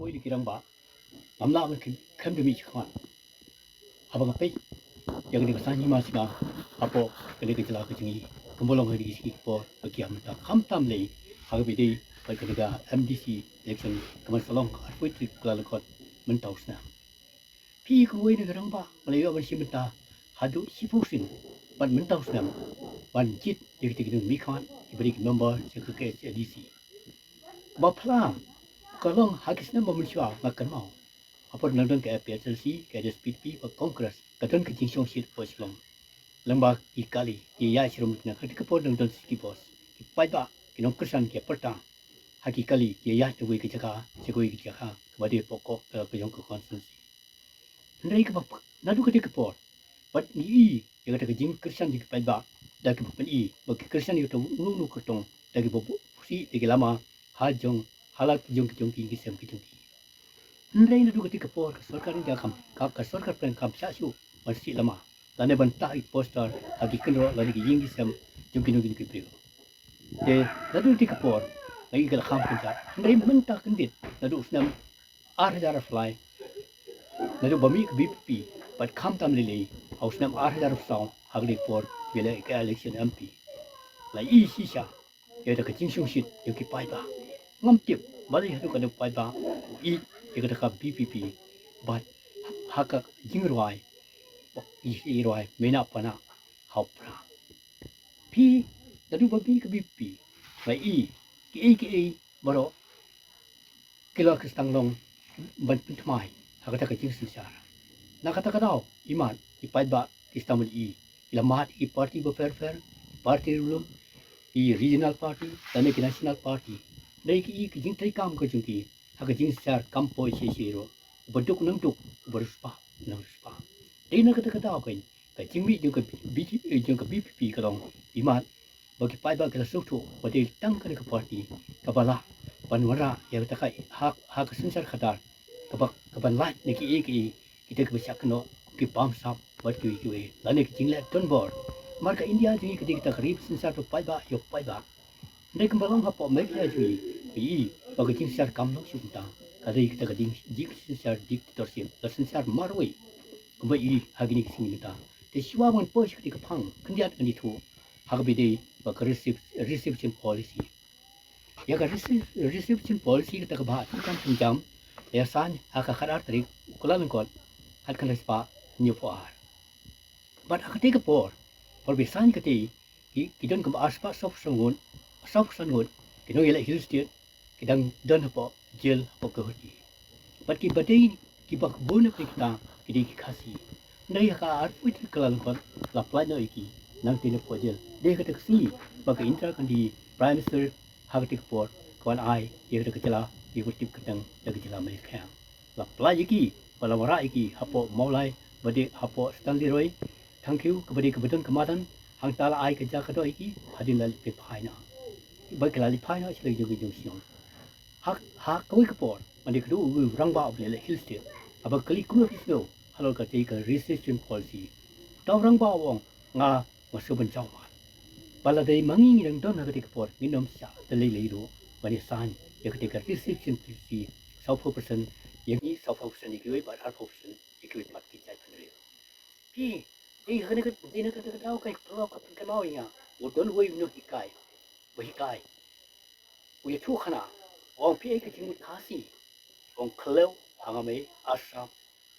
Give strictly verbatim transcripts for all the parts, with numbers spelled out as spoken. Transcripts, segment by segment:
Kawei na ki rangbah ngam lah ban khlem da mih shakhmat. Haba nga peit ïa kane ka saiñ hima sima hapoh kane ka jylla ka jong ngi, kumba long ha kine ki por ba ki ïa mynta, khamtam lei ha kaba ïadei bad kane ka M D C election kaba sa long ha arphew tarik Kyllalyngkot mynta u snem. Phi kawei na ki rangbah ba la ïoh ban shim bynta haduh shiphew sien bad mynta u snem ban jied ïa kita ki nongmihkhmat kiba dei ki member jong ka K H A D C. Kaba phla ka long ha ki snem ba mynshuwa nga kynmaw, ha por nang don ka A P H L C, ka H S P D P bad Congress, ka don ka jingshongshit hapoh Shillong. Lyngba ki kali ki ïaid sharum lyngkhuh, ha kata ka por nang don city bus, ki paidbah ki nongkyrshan ki ïa pyrta ha ki kali, ki ïaid na kawei ka jaka sha kawei ka jaka kaba dei hapoh ka, ka jong ka constituency. Hynrei kaba, naduh kata ka por bad ngi i ïa kata ka jingkyrshan jong ki paidbah, da kiba pyni ba ki kyrshan ïa uta uno uno u kyrtong da kiba buh pyrshah da ki lama ha jong, ha la ki jong ki jong ki, ki sem ki jong ki. Hynrei naduh kata ka por ka sorkar India kam, ka, ka sorkar pdeng kam shah shuh ban sih lama lane ban tah ïa ki poster ha ki kynroh lane ki ïing ki sem jong kino kino ki briew. Te naduh kata ka por nga i ka la kham kynjat, hynrei mynta kyndit naduh u snem ar hajar arphew lai, naduh ba mih ka V P P bad khamtam lei lei ha u snem ar hajar arphew saw ha kane ka por ba leh ka election M P, la i shisha ïa kata ka jingshongshit jong ki paidbah. Ngam tip balei haduh katne u paidbah u ïeit ïa kata ka V P P bad ha ka jingrwai, i rwai mynta pat na ha u Prah. Phi, naduh ba mih ka V P P, nga i kiei kiei baroh ki la kyrshan long ban pynthymmai ha kata ka jingsynshar. Na kata ka daw imat ki paidbah ki sdang ban i, ki la mad ïa ki party bapher bapher, ki party riewlum, ki regional party lane ki national party. Dei ki i ki jingtrei kam ka jong ki ha ka jingsynshar kam poi shisha ruh, uba duk nang duk, uba riewspah nang riewspah. Dei na kata ka daw kein ka jingmih jong ka B J, jong ka V P P ka long imat ba ki paidbah ki la sngewthuh ba dei tang kane ka party kaba lah ban wanrah ïa kata ka, ha, ha ka synshar khadar kaba, kaban lait na kiei kiei kita kiba shah kynnoh, ki bamsap bad kiwei kiwei lane ki jingleh donbor. Namar ka India jong ngi ka dei kata ka ri ba synshar ba paidbah ïa u paidbah. Hynrei kumba long hapoh Meghalaya jong ngi, ngi i ba ka jingsynshar kam long shuh kumta, ka dei kata ka ding, jingsynshar dictatorship, ka synshar marwei kumba i ha kine ki sngi mynta. Te shuwa ban poi sha kata ka phang khyndiat ngan ïathuh ha kaba ïadei bad ka reserve-, reservation policy. Ïa ka reserve-, reservation policy kata kaba ha Jaiñtia Bungpung la ïa saiñ ha ka khatar tarik u Kyllalyngkot, khatkhyndai spah hynñiewphew ar. Bad ha kata ka por, por ba saiñ kata, ki, ki don kumba arspah sawphew san ngut, sawphew san ngut ki nongïaleh Hill State ki dang don hapoh jel hapoh Guwahati. Bad kiba dei kiba bun na kita ki dei ki Khasi. Hynrei ha ka arphew tarik Kyllalyngkot la pyllait noh ïa ki nangta napoh jel. Dei ha kata ka sngi ba ka Indira Gandhi, Prime Minister ha kata ka por, ka wan ai ïa kata ka jylla ïa ka tip kyrteng da ka jylla Mawlai Khiang. La pyllait ïa ki bad la wanrah ïa ki hapoh Mawlai, ba dei hapoh Stanley Road, Thangkhiew, kaba dei kaba don ka madan. Hangta la ai ka jaka doh ïa ki hadien la leit phai noh. Ba ki la leit phai noh sha la ki jong ki jong shnong. Ha, ha kawei ka por, mynta ka dei u rangbah uba leh Hill State, haba kylli kumno phi sngew halor kata ka reservation policy. Uta u rangbah u ong, nga, nga sngew ban jaw mad. Ba la dei ma ngi ngi dang don ha kata ka por, ngin ym shah da lei lei ruh ban ïa saiñ ïa kata ka reservation policy, sawphew percent ïa ngi, sawphew percent ïa kiwei bad arphew percent ïa kiwei pat ki jaitbynriew. Phi, dei ha kane ka, dei na kata ka daw ka pynlong ka pynkynmaw ïa nga. U don uwei u nonghikai, u hikai, u ïathuhkhana, u ong phi ai ka jingmut Khasi, u ong khlem ha nga mei Assam,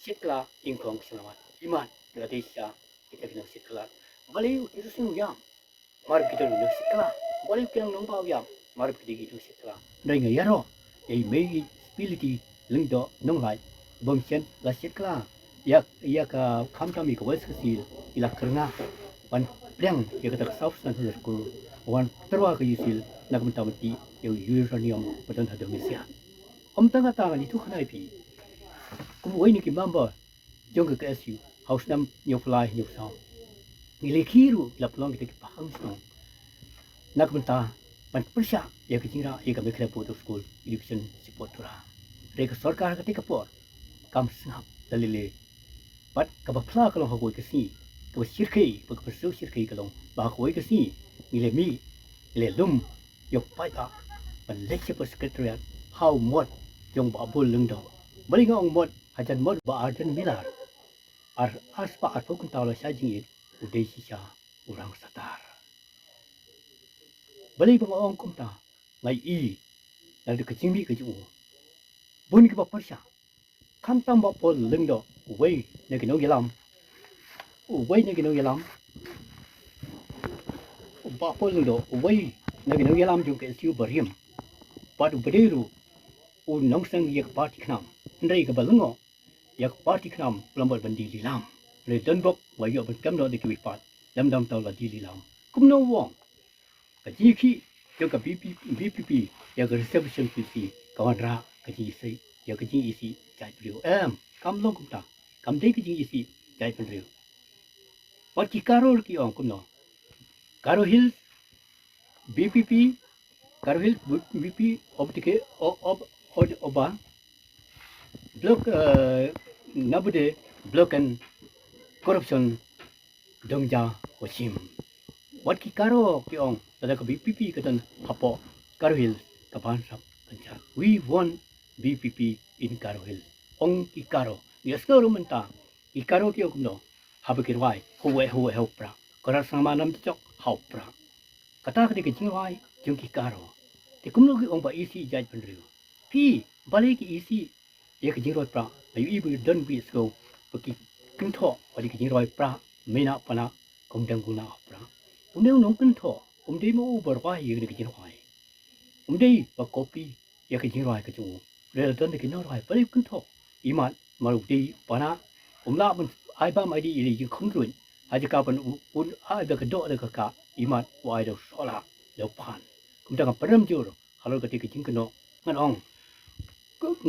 shit kylla, ïngkhong shyllamat, imat la dei sha kita ki nong shit kylla. Balei u Titu Singh u ïam? Namar ki don ki nong shit kylla. Balei u Kiang Nangbah u ïam? Namar ki dei ki nong shit kylla. Hynrei nga ïaroh ïa i Mei Spility Lyngdoh Nonglait, bym shen la shit kylla. Ïa, ïa ka, khamtam ïa ka West Khasi Hills i la kyrngah ban pdiang ïa kata ka sawphew san hajar klur, wan tyrwa ka U C L na ka bynta ban tih ïa u uranium ba don ha Dong Mynsiem. Ym tang kata, ngan ïathuhkhana ïa phi, kum uwei na ki member jong ka K S U ha u snem hynñiewphew lai hynñiewphew saw, ngi la khie ruh, ngi la pynlong kita ki phang shnong na ka bynta ban pyrshah ïa ka jingrah ïa ka Meghalaya Board of School Education Support Tura. Hynrei ka sorkar ha kata ka por kam sngap da lei lei. Bad kaba phla ka long ha kawei ka sngi, kaba shyrkhei, bad kaba sngewshyrkhei ka long ba ha kawei ka sngi ngi la mih, ngi la lum ïa u paidbah ban leit sha ka Secretariat ha u mot jong Bah Bull Lyngdoh. Balei nga ong mot, hajan mot Bah Ardent Miller. Ar, ar spah arphew kynta u la shah jingit, u dei shisha u rang satar. Balei ba nga ong kumta, nga i, na ka jingmih ka jong u. Bun kiba pyrshah. Khamtam Bah Bull Lyngdoh, uwei na ki nongïalam. Uwei na ki nongïalam. Bah Bull Lyngdoh, uwei na ki nongïalam jong ka S U barim. Bad u ba dei ruh u nongseng ïa ka party KHNAM. Hynrei kaba lyngngoh ïa ka party KHNAM u la mut ban die lilam. Hynrei don bok ba ïoh ban kem noh da kiwei pat. Lymda mynta u la die lilam. Kumno u ong? Ka jingïakhih jong ka VPP, VPP ïa ka reservation policy ka wanrah ka jingisih, ïa ka jingisih jaitbynriew. Em, kam long kumta. Kam dei ka jingisih jaitbynriew. Wat ki Garo ki ong kumno? Garo Hills, VPP, Garo Hills, VPP, ob tike, ob, ob, ob, oba, block, eh, nabude, block and corruption, dong ja, washim. Wat ki Garo ki ong, lada ka VPP ka don hapoh Garo Hills, ka ban sap kan ja. We want VPP in Garo Hills. Ong ki Garo. Ngi ïa sngewthuh mynta, ki Garo ki ong kumno? Haba ki rwai, huwe, huwe, hau pra. Kora sangma nam jok, hau pra. Kata ka dei ka jingrwai jong ki Garo. Te kumno ki ong ba isih jaitbynriew? Phi, balei ki isih ïa ka jingrwai pra? Ayu i ba don bi sngewthuh ba ki kynthoh ba dei ka jingrwai pra, mena pana, kong dang guna pra. Une u nongkynthoh um dei mo u ba rwai ïa ka jingrwai. Um dei ba copy ïa ka jingrwai ka jong u. Re la don da ki nongrwai, balei kynthoh? Imat, mar u dei pana, um lah ban ai bam ai dei ïa la jingkhynrwit. Ha jaka ban u, un ai da ka doh da ka kah, imat u ai da u sola, da u phan. Kumta nga pynrem jur halor kata ka jingkynnoh, ngan ong,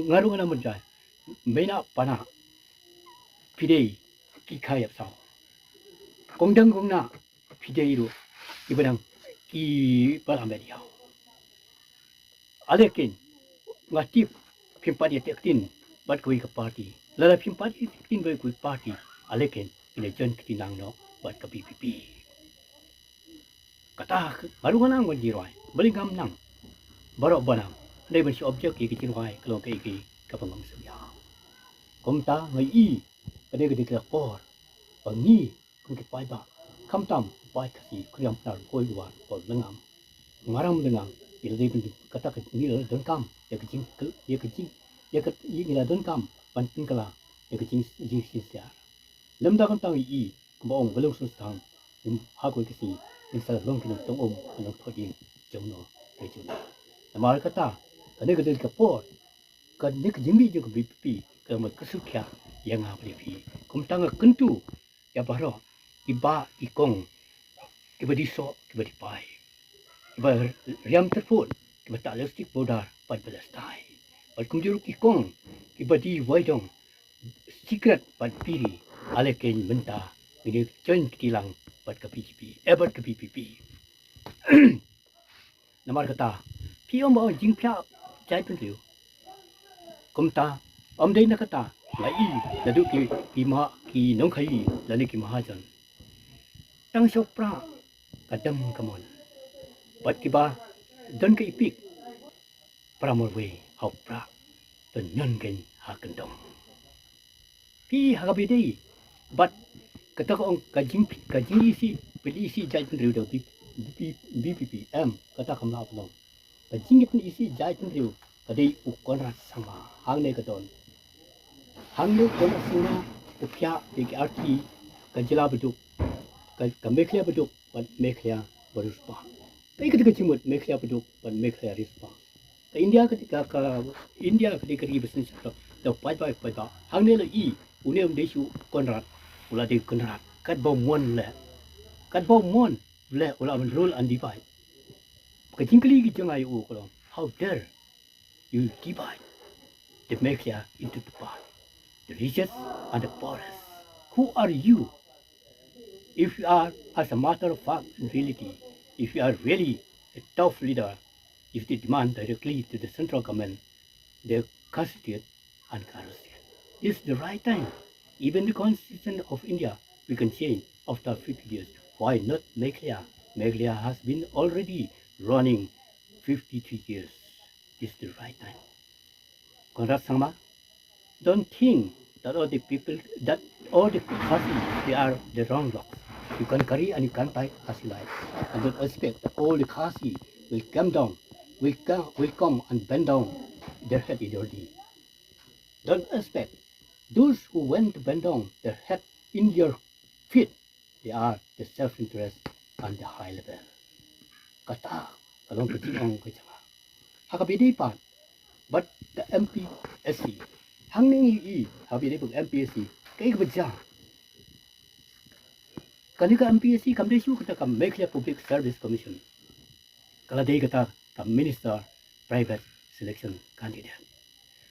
nga ruh ngan ong mynjai, mena pana, phi dei ki kha ïap saw. Kong dang kong na, phi dei ruh kiba dang kiba la met ïaw. Ale ken, nga tip phim pat ïa teh ktien bad kawei ka party. Lada phim pat ïa teh ktien bad kawei ka party, ale ken, kin ïa join kti nang noh bad ka VPP. Kata nga ruh nga nang ban jingrwai, balei ngam nang? Baroh ba nang, hynrei ban shu object ïa ka jingrwai ka long kaei kaei kaba ngam sngewthuh. Kumta nga i, ka dei ka dei ka por ba ngi kum ki paidbah, khamtam paid Khasi, Khriam, Pnar, Khoi, War, Paul, Lyngngam, Maram, Lyngngam, ngi la dei ban, kata ka ngi la donkam ïa ka jing, ïa ka jing, ïa ka, ïa ngi la donkam ban pynkylla ïa ka jing, jingshisha. Lymda kumta ngi i kumba ong ba long sngewthuh, ha kawei ka sngi ngin sa long ki nongtong um, ki nongthoh dieng jong no, ka jong no. Namar kata, kane ka dei ka por, kane ka jingmih jong ka VPP ka long ka sukhiah ïa nga bad ïa phi. Kumta nga kyntu ïa baroh ki bah ki kong, kiba die soh kiba die pai, kiba riam tyrpud, kiba tah lipstick powder bad ba la stai, bad kumjuh ruh ki kong kiba die waidong, sikret bad biri, ale ken mynta ngin ïa join kti lang bad ka BJP, eh, bad ka VPP. Namar kata, phi ong ba ong jingphiah jaitbynriew. Kumta, ym dei na kata, nga i, naduh ki, ki ma, ki nongkhaii lane ki mahajon, tang sha u Prah ka dem ka mon. Bad kiba don ka epek, para marwei ha u Prah, to ñion kein ha kyndong. Phi ha kaba ïadei bad kata ka ong ka jing, ka jingisih, pyndonkam isih jaitbynriew da VPP, VPP, em, kata kam lah ban long. Ka jingpyndonkam isih jaitbynriew ka dei u Conrad Sangma, hangne ka don. Hangne u Conrad Sangma u phiah ïa ki artylli ka jylla baduk, ka, ka Meghalaya baduk bad Meghalaya bariewspah. Kaei kata ka jingmut Meghalaya baduk bad Meghalaya riewspah? Ka India ka, ka, ka India ka dei ka ri ba sngewsih da u paidbah, paidbah. Hangne la i, une um dei shuh u Conrad, u la dei u Conrad. Katba u mon leh, katba u mon leh u lah ban rule and divide. Ka jingkylli ka jong nga ïa u ka long, how dare you divide the Meghalaya into two parts, the richest and the poorest? Who are you? If you are, as a matter of fact, in reality, if you are really a tough leader, you should demand directly to the central government the Khasi State and Garo State. This is the right time. Even the Constitution of India, we can change after fifty years. Why not Meghalaya? Meghalaya has been already running fifty-three years. This is the right time. Conrad Sangma, don't think that all the people, that all the Khasi, they are the wrong dogs. You can carry and you can tie as you like. And don't expect that all the Khasi will come down, will come, will come and bend down their head in your knee. Don't expect those who went to bend down their head in your feet, they are the self-interest and the high level. Kata ka long ka jingong ka jong nga. Ha kaba ïadei pat bad ka M P S C. Hangne ngi i ha kaba ïadei bad ka M P S C, kaei kaba jia? Kane ka M P S C kam dei shuh kata ka Meghalaya Public Service Commission. Ka la dei kata ka Minister Private Selection Candidate.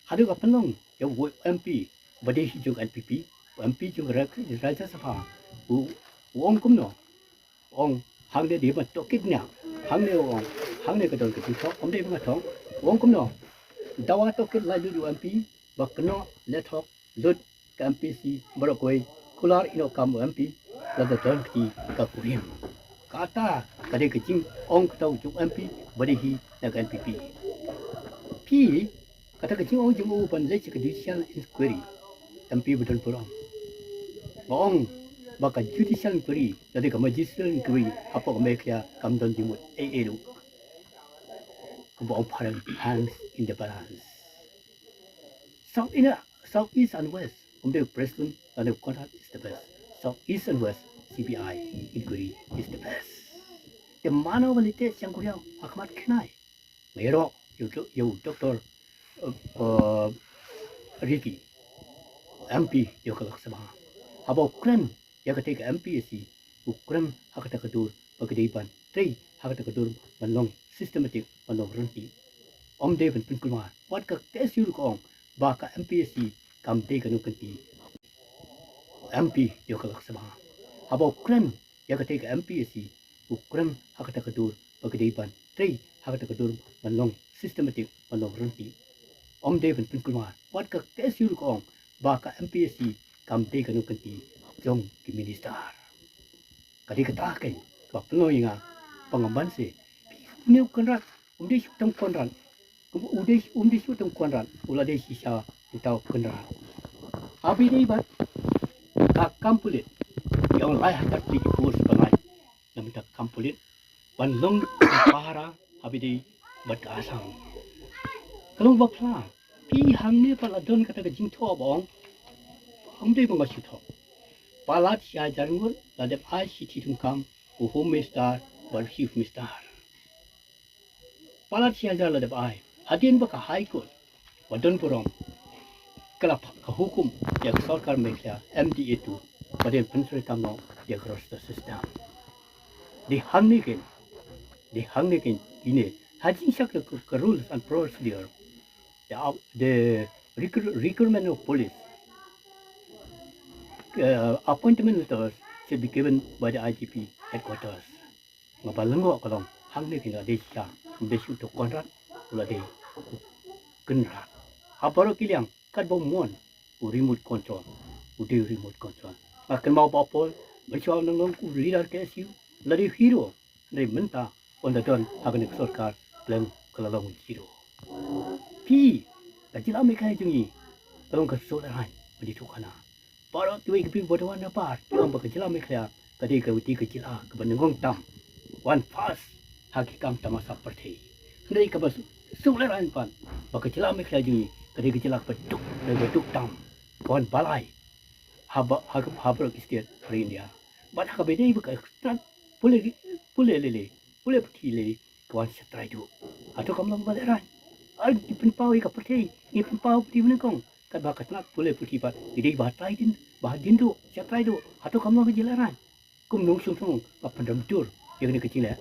Haduh ka pynlong ïa u M P ba dei hi jong N P P, u M P jong Ra-, Rajya Sabha, u, u ong kumno? U ong hangne dei ban tohkit nia, hangne u ong, hangne ka don ka jingthok, ym dei ba nga thong. U ong kumno? Dawa tohkit la lut u M P ba kynnoh leh thok lut ka M P C baroh kawei, kular ïehnoh kam u M P, lada don kti ka kurim. Kata ka dei ka jingong kata u jong u M P ba dei hi na ka N P P. Phi, kata ka jingong jong u ban leit sha ka judicial inquiry, M P ba don burom ba ong ba ka judicial inquiry lane ka magisterial inquiry hapoh ka Meghalaya kam don jingmut ei ei ruh. Kumba ong phareng, hands in the balance. South in, South East and West, ym dei Prestone lane Conrad is the best. South East and West, C B I inquiry is the best. Te mano ba leit teh sha ka kuriaw ha khmat khnai? Nga ïaroh ïa u, ïa u Doctor, uh, uh, Ricky, M P jong ka Lok Sabha, haba u kren ïa katei ka M P S C, u kren ha kata ka dur ba ka dei ban trei ha kata ka dur ban long systematic, ban long ryntih. Ym dei ban pynkulmar. Wat ka K S U ruh ka ong ba ka M P S C kam dei kano ka kynti. M P jong ka Lok Sabha, haba u kren ïa katei ka M P S C, u kren ha kata ka dur ba ka dei ban trei ha kata ka dur ban long systematic, ban long ryntih. Ym dei ban pynkulmar. Wat ka K S U ruh ka ong ba ka M P S C kam dei kano ka kynti jong ki minister. Ka dei kata keiñ kaba pynlong ïa nga ba nga ban se, phi, une u Conrad um dei shuh tang Conrad. Um, u dei, um dei shuh tang Conrad, u la dei shisha uta u Conrad. Haba ïadei bad ka kam pulit, ïa u lai hajar tylli ki post ba ngai na bynta ka kam pulit ban long pahara haba ïadei bad ka Assam. Ka long ba phla, phi, hangne pat la don kata ka jingthoh ba ong, ym dei ba nga shu thoh. Palat shi hajar ngut la dep ai shithi thungkam u Home Minister bad Chief Minister. Palat shi hajar la dep ai. Hadien ba ka High Court ba don burom ka la phah ka hukum ïa ka sorkar Meghalaya M D A two ba dei ban pyntrei tam noh ïa ka roster system. Dei hangne keiñ, dei hangne keiñ ine ha jingshakri ka, ka rules and procedure, the, uh, the recru-, recruitment of police, uh, appointment letters should be given by the I G P headquarters. Nga ba lyngngoh ka long hangne keiñ la dei shisha, ym dei shuh uta u Conrad, u la dei u Kynrad. Ha baroh ki liang katba u mon u remote control, u dei u remote control. Nga kynmaw Bah Paul, mynshuwa u nang long u leader K S U, la dei u hero. Hynrei mynta ynda don ha kane ka sorkar, pleng ka la long u zero. Phi, ka jylla Meghalaya jong ngi ka long ka suk lehrain ban ïathuh khana. Baroh kiwei ki briew ba don na bar ki ong ba ka jylla Meghalaya ka dei ka, ka dei ka jylla kaba nyngkong tam, wan first ha ki kam tamasa pyrthei. Hynrei kaba suk, suk lehrain pat ba ka jylla Meghalaya jong ngi ka dei ka jylla kaba duk, kaba duk tam, ka wan balai ha ba, ha, ha baroh ki state ha ri India. Bad ha kaba ïadei bad ka tnat pule, pule lei lei, pule puthi lei lei, ka wan shatrai duh. Hato kam long ba lehrain? Ar ngi pynpaw ïa ka pyrthei, ngi pynpaw pyrthei mynnyngkong. Katba ka tnat pule puthi pat ngi dei ba ha trai dien, ba ha dien duh, shatrai duh. Hato kam long ka jinglehrain? Kum nongshong shnong ba pynrem dur ïa kane ka jingleh.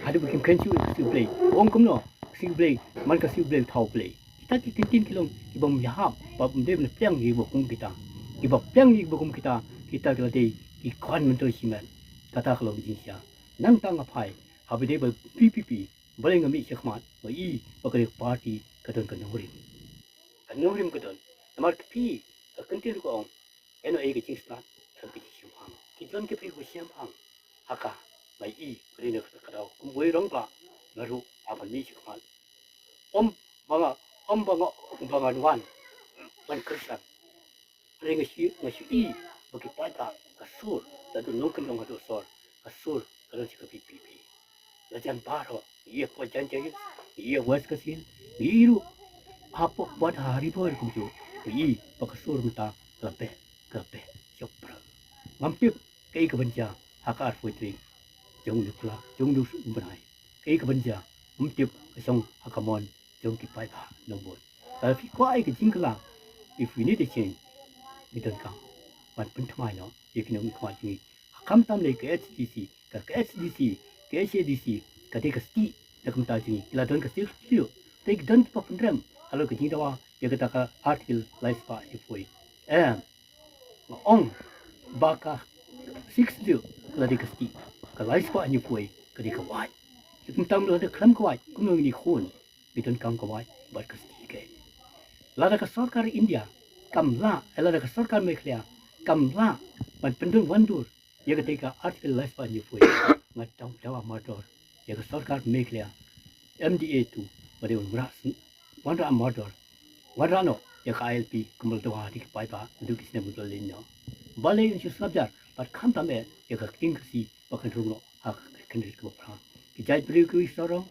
Haduh ba kim kyntu ïa ka sngi U Blei. Ong kumno ka sngi U Blei, man ka sngi U Blei u thaw U Blei. Kita ki kyntien ki long kiba ym ïahap, ba ym dei ban pliang ïa kiba kum kita. Kiba pliang ïa kiba kum kita, kita ki la dei ki khwan myntoi shimet. Kata ka long ka jingshisha. Nangta nga phai haba ïadei bad P P P, balei nga mih shakhmat? Nga i ba kane ka party ka don ka nongrim. Ka nongrim ka don. Namar ka phi, ka kyntien ruh ka ong, ïa no ei ka jingstad, ka jingshemphang. Ki don ki briew kiba shemphang ha ka, nga i ba dei na kata ka daw kum uwei u rangbah nga ruh hap ban mih shakhmat. Ym ba nga, ym ba nga Kumba ngan wan ban kyrshan. Hynrei nga shu, nga shu i ba ki paidbah ka sur, lada nongkyndong haduh sor, ka sur ka don sha ka V P P. La jan baroh, ngi ïa poi Jaintia Hills, ngi ïa West Khasi Hills, ngi ïa ruh hapoh Wad ha Ri Bhoi kumjuh, ngi i ba ka sur mynta ka la beh, ka la beh shop pra. Ngam tip kaei kaban jia ha ka arphew tarik jong u Nikla, jong u bnai. Kaei kaban jia, ngam tip, ka shong ha ka mon jong ki paidbah nongbud. Lada phi kwah ïa ka jingkylla, if we need a change, ngi donkam ban pynthymmai noh ïa ki nongmihkhmat jong ngi. Khamtam lei ka H D C, ka, ka H D C, ka H A D C, ka dei ka stieh na ka bynta jong ngi. Ki la don ka stieh, stieh. Te ki don kiba pynrem halor ka jingdawa ïa kata ka Article lai spah hynñiewphew. Em, nga ong ba ka Sixth Schedule ka la dei ka stieh, ka lai spah hynñiewphew ka dei ka wait. Te kumta lada khlem ka wait, kumno ngin ïakhun? Ngi donkam ka wait bad ka stieh keiñ. Lada ka sorkar India kam lah, eh, lada ka sorkar Meghalaya kam lah ban pyndon wandur ïa katei ka Article lai spah hynñiewphew, nga dawa, dawa mardor ïa ka sorkar Meghalaya, M D A two, ba dei ban wanrah sn-, wanrah mardor, wanrah noh ïa ka I L P kumba la dawa da ki paidbah naduh ki snem ba la leit noh. Balei yn shu sngap jar bad khamtam eh ïa ka ktien Khasi ba kan rung noh ha ka khyndiat kaba phra? Ki jaitbynriew kiwei ki sarong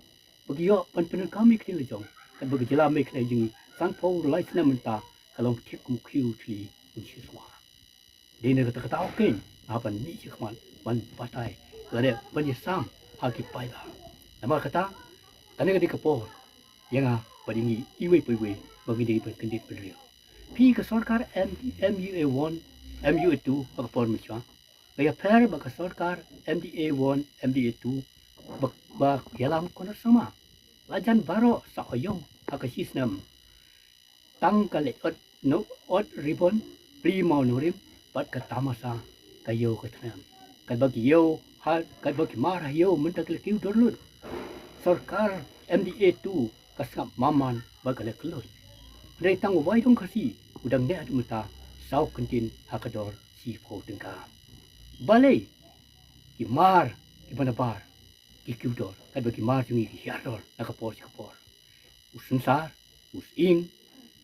ba ki ïoh ban pyndonkam ïa ka ktien la jong, katba ka jylla Meghalaya jong ngi sanphew lai snem mynta ka long thik kum u khiew u thli un shu swa. Dei na kata ka daw keiñ nga hap ban mih sha khmat ban batai, lane ban ïasam ha ki paidbah. Namar kata, kane ka dei ka por ïa nga bad ïa ngi iwei pa iwei ba ngi dei ban kyndit bynriew. Phi ka sorkar M-, M U A one, M U A two ha ka por mynshwa. Ka ïapher bad ka sorkar M D A one, M D A two, ba, ba ïalam corner samar. La jan baroh sa aïom ha ka shi snem. Tang ka leit ot, no, ot ribon, plie maw nongrim, bad ka tamasa ka ïew ka thngan. Katba ki ïew ha, katba ki mar ha ïew mynta ki la kiew dor lut. Sorkar M D A two ka sngap mamam bad ka leh kylluid. Hynrei tang u Waidong Khasi u dang neh haduh mynta saw kyntien ha ka dor shiphew tyngka. Balei ki mar kiba nabar ki kiew dor, katba ki mar jong ngi ki hiar dor na ka por sha ka por? U synsar, u sying,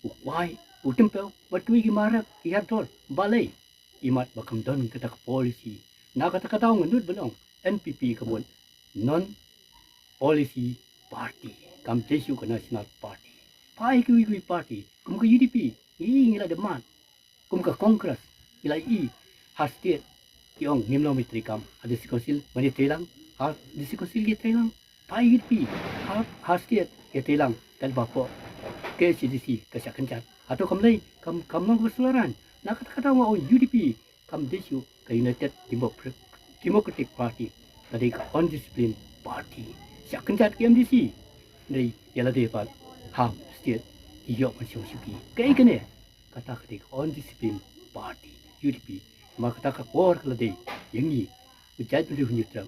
u kwai, u tympew, bad kiwei ki mar ki hiar dor. Balei? Imat ba kam don kata ka policy. Na kata ka daw nga nud ban ong, N P P ka mut non policy party, kam dei shuh ka national party. Phai kiwei kiwei party kum ka U D P, ngi, ngi la dep mad. Kum ka Congress, ngi la ïohi ha state ki ong ngim long ban ïatreikam, ha District Council ban ïatreilang, ha District Council ïatreilang. Phai U D P ha, ha state ïatreilang, katba hapoh K H A D C ka shah kynjat. Hato kam lei, kam, kam long kaba sngewrang? Na kata ka daw nga ong U D P kam dei shuh ka United Democratic, Democratic Party, ka dei ka undisciplined party. Shah kynjat ki M D C. Hynrei ïa lade pat ha state ki ïoh ban shong shuki. Kaei kane? Kata ka dei ka undisciplined party, U D P. Namar kata ka por ka la dei ïa ngi, u jaitbynriew Hynñiewtrep,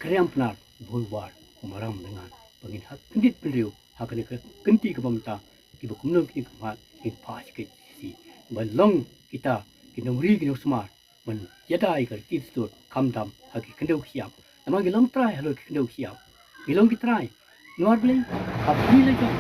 Khriam Pnar, Bhoi War, Maram Lyngar, ba ngin ha kyndit bynriew ha kane ka kynti kaba mynta, kiba kumno kine ki khmat ngin phah sha K H A D C ban long kita ki nongri ki nongsumar ban ïada ïa ka riti dustur khamtam ha ki khyndew ki shyiap. Namar ngi long trai halor ki khyndew ki shyiap. Ngi long ki trai. Namar balei? Ha bri la jong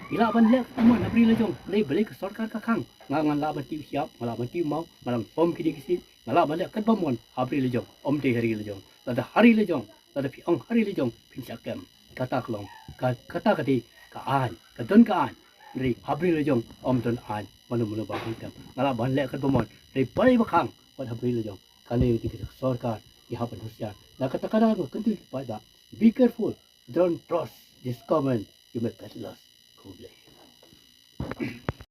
ngi lah ban leh kumno ha bri la jong. Balei, balei ka sorkar ka khang? Nga ngan lah ban tih u shyiap, nga lah ban tih u maw, nga lah ban pom kine ki sien, nga lah ban leh katba mon ha bri la jong. Ym dei ha ri la jong. Lada ha ri la jong, lada phi ong ha ri la jong, phin shah kem. Kata ka long, ka, kata ka dei ka aiñ, ka don ka aiñ. Hynrei ha bri la jong ym don aiñ, mano mano ba khang kem. Nga lah ban leh katba mon, hynrei balei ba khang bad ha bri la jong? Kane ka dei ka sorkar, ngi hap ban husiar. Na kata ka daw nga kyntu ïa ki paidbah, be careful, don't trust this government, you may get lost. Khublei.